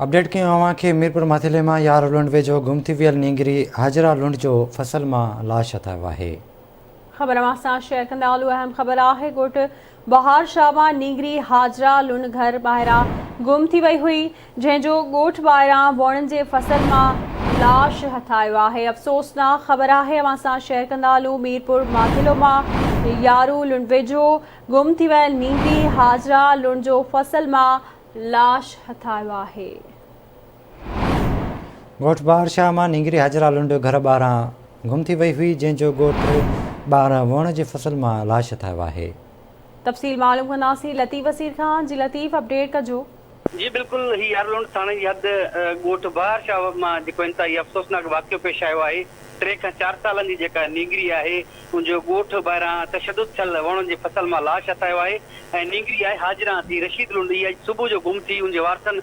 Update ڪيون اوهان کي ميرپور ماٿيلي مان يار لنڊ ويجهو گم ٿي ويل نينگري حاجره لنڊ جو فصل مان لاش هٿ آيو آهي. خبر اوهان سان شيئر ڪندا هلون اهم خبر آهي ڳوٺ بهار شاهه مان نينگري حاجره لنڊ گهر ٻاهران گم ٿي وئي هئي جنهن جو ڳوٺ ٻاهران ووڻن جي فصل مان لاش هٿ آيو آهي افسوسناڪ خبر آهي اوهان سان شيئر ڪندا هلون ميرپور ماٿيلو مان يارو لنڊ ويجهو گم ٿي ويل نينگري حاجره لنڊ جو فصل مان لاش هٿ آيو آهي. ڳوٺ بهار شاهه مان نينگري حاجره لنڊ گهر ٻاهران گم ٿي وئي هئي، جنهن جو ڳوٺ ٻاهران ووڻ جي فصل مان لاش هٿ آيو آهي. تفصيل معلوم ڪنداسين لطيف وسير کان، جي لطيف اپڊيٽ ڪجو. جي بلڪل هي يارلونڊ ٿاڻي جي حد ڳوٺ بهار شاهه مان جيڪو انتهائي افسوسناڪ واقعو پيش آيو آهي ٽي کان چار سالن جي جيڪا نينگري آهي ان جو ڳوٺ ٻاهران تشدد ٿيل وڻن جي فصل مان لاش هٿ آيو آهي ۽ نينگري آهي حاجران ڌي رشيد لنڊ اها اڄ صبح جو گم ٿي ان جي وارثن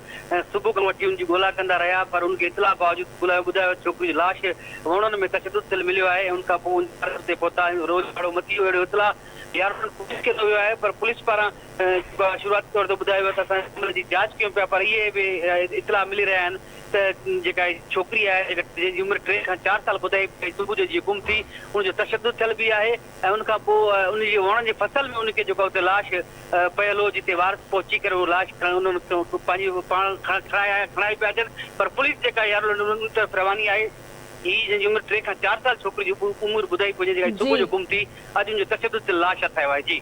صبح کان وٺي ان جي ڳولا ڪندا رهيا پر ان کي اطلاع باوجود ٻڌايو ٻڌايو ڇوڪري جو لاش وڻن ۾ تشدد ٿيل مليو آهي ۽ ان کان پوء ان جي وارث اتي پهتا ۽ روڄ راڙو مچي ويو اهڙو اطلاع يارلونڊ پوليس کي ڏنو ويو آهي پر پوليس پاران شروعاتي طور تي ٻڌايو ويو ته اسان عمل جي جاچ ڪيون پيا پر اهي به اطلاع ملي رهيا آهن ته جيڪا ڇوڪري آهي جنهن جي عمر ٽي کان چار سال ٻڌائي پئي صبح جو جيئن گم ٿي ان جو تشدد ٿيل به آهي ۽ ان کان پوء ان جي وڻن جي فصل ۾ ان کي جيڪو اتي لاش پيل هو جتي وارث پهچي ڪري اهو لاش انهن پنهنجي پاڻ کڻائي کڻائي پيا اچن پر پوليس جيڪا يار ان طرف رواني آهي هي جنهن جي عمر ٽي کان چار سال ڇوڪري جي عمر ٻڌائي پئي جيڪا صبح جو گم ٿي اڄ ان جو تشدد ٿيل لاش هٿ آيو آهي جي.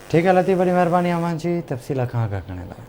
ٺيڪ آهي لطيف وڏي مهرباني اوهان جي تفصيل کان آگاهه ڪرڻ لاء.